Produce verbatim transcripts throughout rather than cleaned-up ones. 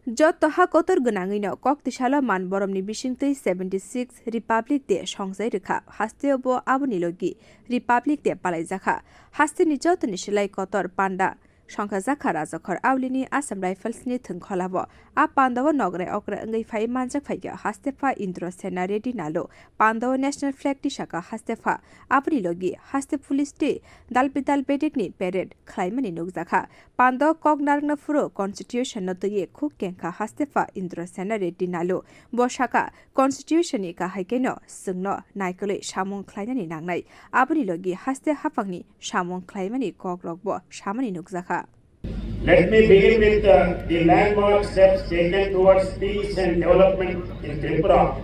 Jotto ha kotor gwnangwino kok tisalo man boromni bisingtwi seventy six Republic Day songjai rwkha, hasteo bo aboni logi Republic Day palaijakha. Hasteni jotoni silai kotor panda songkhajakha Rajakhor Aulini Assam Rifles ni thwngkholao. A pandao nograi okra wngwi phai manjak phaikha Hastepha Indra Sena Reddy Nalu, pandao national flag tisakha Hastepha, aboni logi haste police tei dalbidal bedekni parade khlaimani nukjakha. Pando kok narwkna phuru constitution no twiwi khuk kengkha Hastepha Indra Sena Reddy Nalu. Bo sakha, constitution ni kahai keno chwngno naikolwi samung khlainani nangnai. Aboni logi haste haphangni samung khlaimani kokrokbo samani nukjakha. Let me begin with uh, the landmark steps taken towards peace and development in Tripura.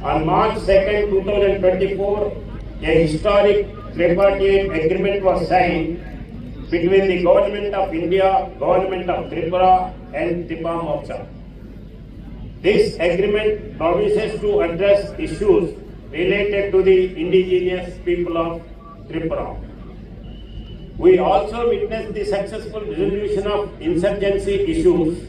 On March second, two thousand twenty-four, a historic tripartite agreement was signed between the Government of India, Government of Tripura, and TIPA-MOPSA. This agreement promises to address issues related to the indigenous people of Tripura. We also witnessed the successful resolution of insurgency issues.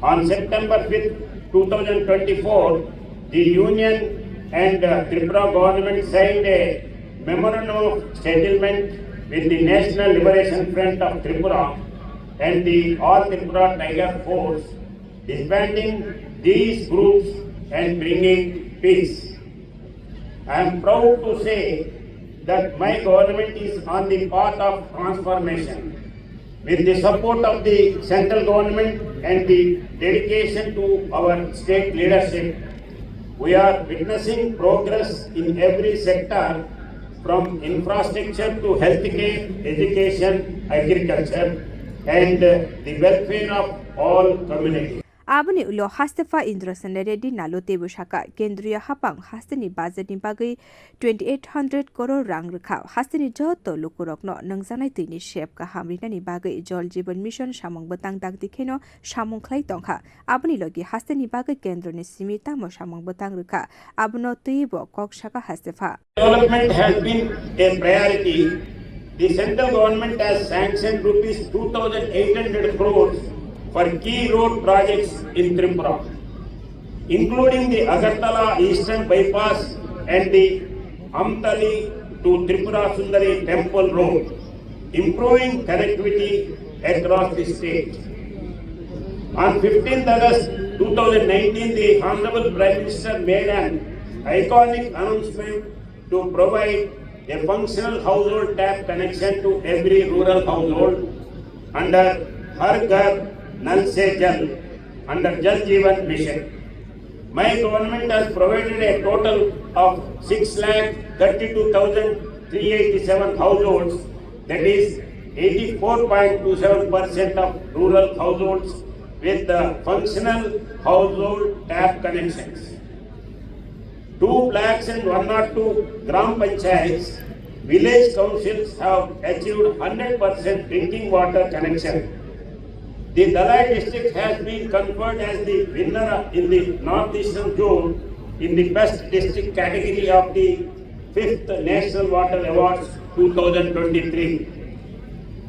On September fifth, two thousand twenty-four, the Union and uh, Tripura government signed a memorandum of settlement with the National Liberation Front of Tripura and the All Tripura Tiger Force, disbanding these groups and bringing peace. I am proud to say that my government is on the path of transformation. With the support of the central government and the dedication to our state leadership, we are witnessing progress in every sector, from infrastructure to healthcare, education, agriculture, and the welfare of all communities. Aboni ulo Hastepha Indra Sena Reddy Nalu teibo sakha, kendriya haphang hasteni budget ni bagwi twenty eight hundred crore rang rwkha. Hasteni joto lukurokno nwngjaknai twini sep kaham rinani bagwi Jal Jeevan Mission samung bwtang dakti kheno samung khlai tongkha. Aboni logi hasteni bagwi kendroni simi tamo samung bwtang rwkha, abono twibo kok sakha Hastepha. Development has been a priority. The central government has sanctioned rupees two thousand eight hundred crores for key road projects in Tripura, including the Agartala Eastern Bypass and the Amtali to Tripura Sundari Temple Road, improving connectivity across the state. On fifteenth August two thousand nineteen, the Honorable Prime Minister made an iconic announcement to provide a functional household tap connection to every rural household under Har Ghar Nal Se Jal, under Jal Jeevan Mission. My government has provided a total of six lakh thirty-two thousand three eighty-seven households, that is eighty-four point two seven percent of rural households, with the functional household tap connections. Two lakhs and one hundred two gram panchayats, village councils have achieved hundred percent drinking water connection. The Dhalai district has been conferred as the winner in the North Eastern Zone in the best district category of the fifth National Water Awards two thousand twenty-three.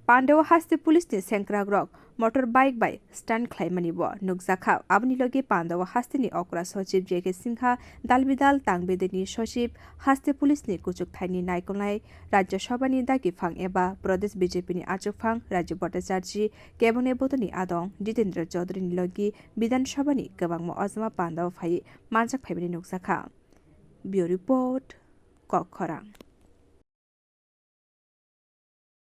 Pandao haste police ni sengkrakrok motor bike bai stunt khlaimani bo nukjakha. Aboni logi Pandao hasteni okra sochib J K Singha, dalbidal tangbedeni sochib, haste police ni kuchuk thaini naikolnai Rajya Sabha ni dagiphang eba Pradesh B J P ni achukphang Raju Bhattacharjee, kebengni botoni adong Jitendra Chaudhary ni logi Bidhan Sabha ni kwbangma ojama Pandao phai manjak phaimani nukjakha. Bureau Report, Kokkhorang.